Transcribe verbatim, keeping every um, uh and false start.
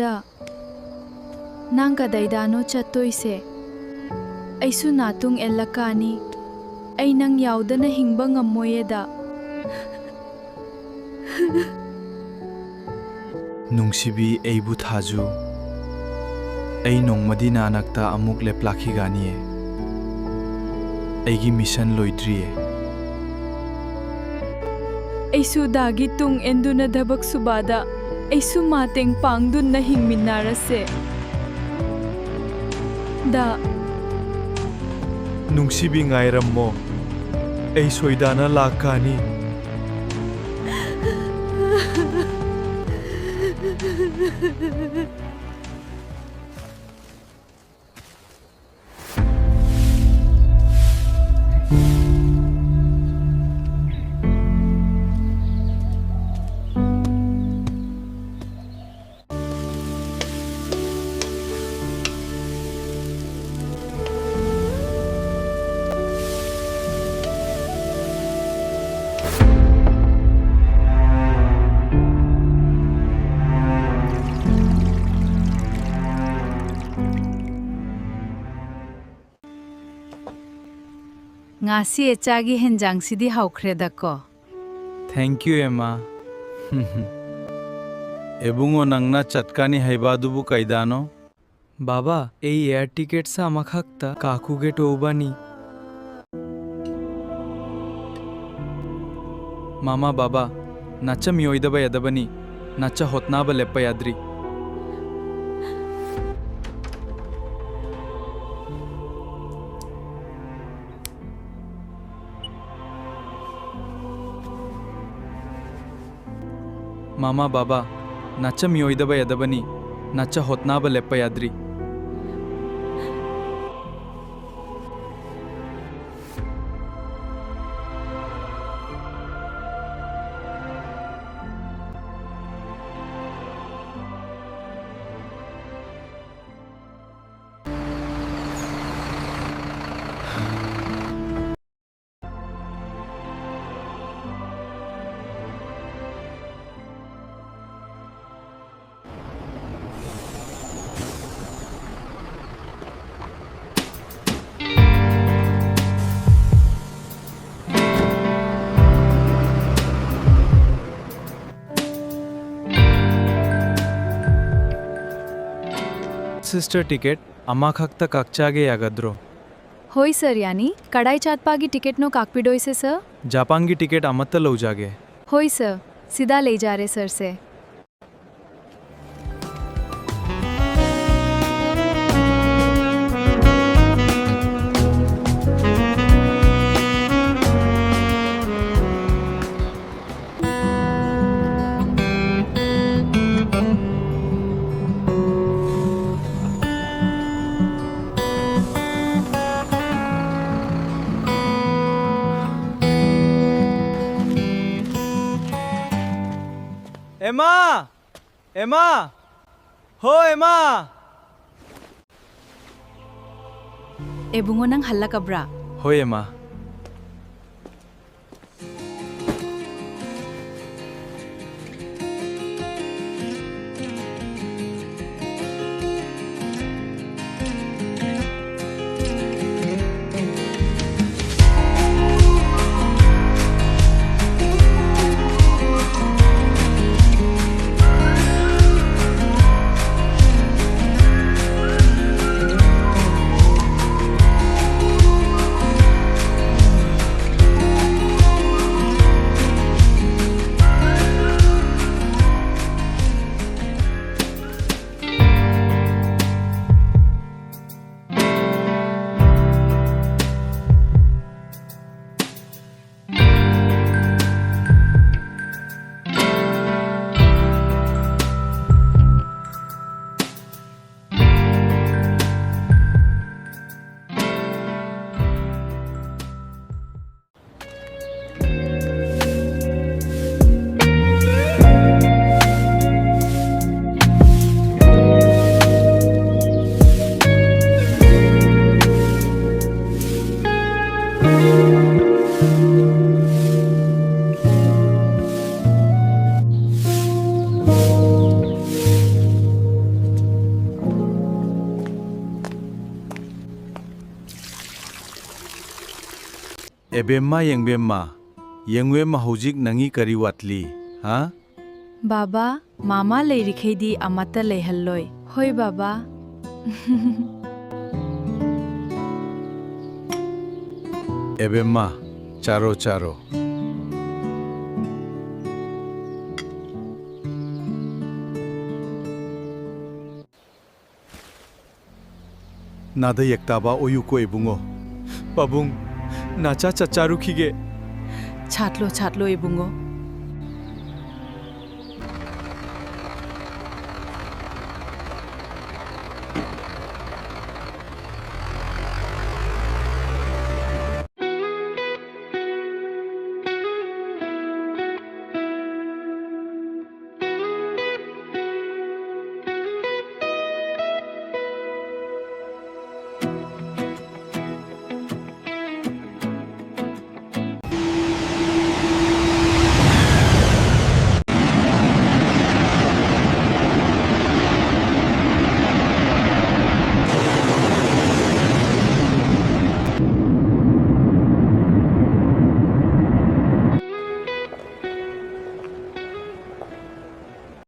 ꯗ, ꯅꯪ ꯀꯗꯥꯏꯗꯅꯣ ꯆꯠꯇꯣꯏꯁꯦ? ꯑꯩꯁꯨ ꯅꯥꯇꯨꯡ ꯏꯜꯂꯛꯀꯅꯤ꯫ ꯑꯩ ꯅꯪ ꯌꯥꯎꯗꯅ ꯍꯤꯡꯕ ꯉꯝꯃꯣꯏꯌꯦꯗ꯫ ꯅꯨꯡꯁꯤꯕꯤ, ꯑꯩꯕꯨ ꯊꯥꯖꯨ꯫ ꯑꯩ ꯅꯣꯡꯃꯗꯤ ꯅꯅꯥꯛꯇ ꯑꯃꯨꯛ ꯂꯦꯞꯂꯛꯈꯤꯒꯅꯤꯌꯦ꯫ ꯑꯩꯒꯤ ꯃꯤꯁꯟ ꯂꯣꯏꯗ꯭ꯔꯤꯌꯦ꯫ ꯑꯩꯁꯨ ꯗꯥꯒꯤ ꯇꯨꯡ ꯏꯟꯗꯨꯅ ꯊꯕꯛ ꯁꯨꯕꯗ ꯑꯩꯁꯨ ꯃꯇꯦꯡ ꯄꯥꯡꯗꯨꯅ ꯍꯤꯡꯃꯤꯟꯅꯔꯁꯦ꯫ ꯗꯥ꯫ ꯅꯨꯡꯁꯤꯕꯤ, ꯉꯥꯏꯔꯝꯃꯣ꯫ ꯑꯩ ꯁꯣꯏꯗꯅ ꯂꯥꯛꯀꯅꯤ꯫ ꯉꯁꯤ ꯏꯆꯥꯒꯤ ꯍꯦꯟꯖꯥꯡꯁꯤꯗꯤ ꯍꯥꯎꯈ꯭ꯔꯦꯗꯀꯣ꯫ Thank you, ꯏꯃꯥ꯫ ꯏꯕꯨꯡꯉꯣ, ꯅꯪꯅ ꯆꯠꯀꯅꯤ ꯍꯥꯏꯕꯗꯨꯕꯨ ꯀꯩꯗꯅꯣ? ꯕꯥꯕꯥ, ꯑꯩ air tickets ꯑꯃꯈꯛꯇ ꯀꯛꯎꯒꯦ ꯇꯧꯕꯅꯤ꯫ ꯃꯃꯥ, ꯕꯥꯕꯥ, ꯅꯆꯥ ꯃꯤꯑꯣꯏꯗꯕ ꯌꯥꯗꯕꯅꯤ꯫ ꯅꯆꯥ ꯍꯣꯠꯅꯕ ꯂꯦꯞꯄ ꯌꯥꯗ꯭ꯔꯤ꯫ ꯃꯃꯥ, ꯕꯥꯕꯥ, ꯅꯆꯥ ꯃꯤꯑꯣꯏꯗꯕ ꯌꯥꯗꯕꯅꯤ꯫ ꯅꯆꯥ ꯍꯣꯠꯅꯕ ꯂꯦꯞꯄ ꯌꯥꯗ꯭ꯔꯤ꯫ Sister, ticket ꯑꯃꯈꯛꯇ ꯀꯛꯆꯒꯦ, ꯌꯥꯒꯗ꯭ꯔꯣ? ꯍꯣꯏ sir, ꯌꯥꯅꯤ꯫ ꯀꯗꯥꯏ ꯆꯠꯄꯒꯤ ticketꯅꯣ ꯀꯛꯄꯤꯗꯣꯏꯁꯦ sir? ꯖꯄꯥꯟꯒꯤ ticket ꯑꯃꯠꯇ ꯂꯧꯖꯒꯦ꯫ ꯍꯣꯏ sir, ꯁꯤꯗ ꯂꯩꯖꯔꯦ sirꯁꯦ꯫ ꯑꯦꯃꯥ! ꯑꯦꯃꯥ! ꯍꯣ ꯑꯦꯃꯥ! ꯑꯦꯕꯨꯡꯉꯣ, ꯅꯪ ꯍꯜꯂꯛꯑꯕ꯭ꯔꯥ? ꯍꯣꯏ ꯑꯦꯃꯥ꯫ ꯑꯦꯕꯦꯝꯃ, ꯌꯦꯡꯕꯦꯝꯃ, ꯌꯦꯡꯕꯦꯝꯃ, ꯍꯧꯖꯤꯛ ꯅꯪꯒꯤ ꯀꯔꯤ ꯋꯥꯠꯂꯤ? ꯍꯥ? ꯕꯥꯕꯥ, ꯃꯥꯃꯥ ꯂꯩꯔꯤꯈꯩꯗꯤ ꯑꯃꯠꯇ ꯂꯩꯍꯜꯂꯣꯏ꯫ ꯍꯣꯏ ꯕꯥꯕꯥ꯫ ꯑꯦꯕꯦꯝꯃ, ꯆꯥꯔꯣ, ꯆꯥꯔꯣ꯫ ꯅꯥꯗ ꯌꯦꯛꯇꯥꯕ ꯑꯣꯏꯌꯨꯀꯣ ꯏꯕꯨꯡꯉꯣ꯫ ꯄꯥꯕꯨꯡ, ꯅꯥꯆꯥ ꯆꯠ ꯆꯥꯔꯨꯈꯤꯒꯦ꯫ ꯁꯥꯠꯂꯣ, ꯁꯥꯠꯂꯣ ꯏꯕꯨꯡꯉꯣ꯫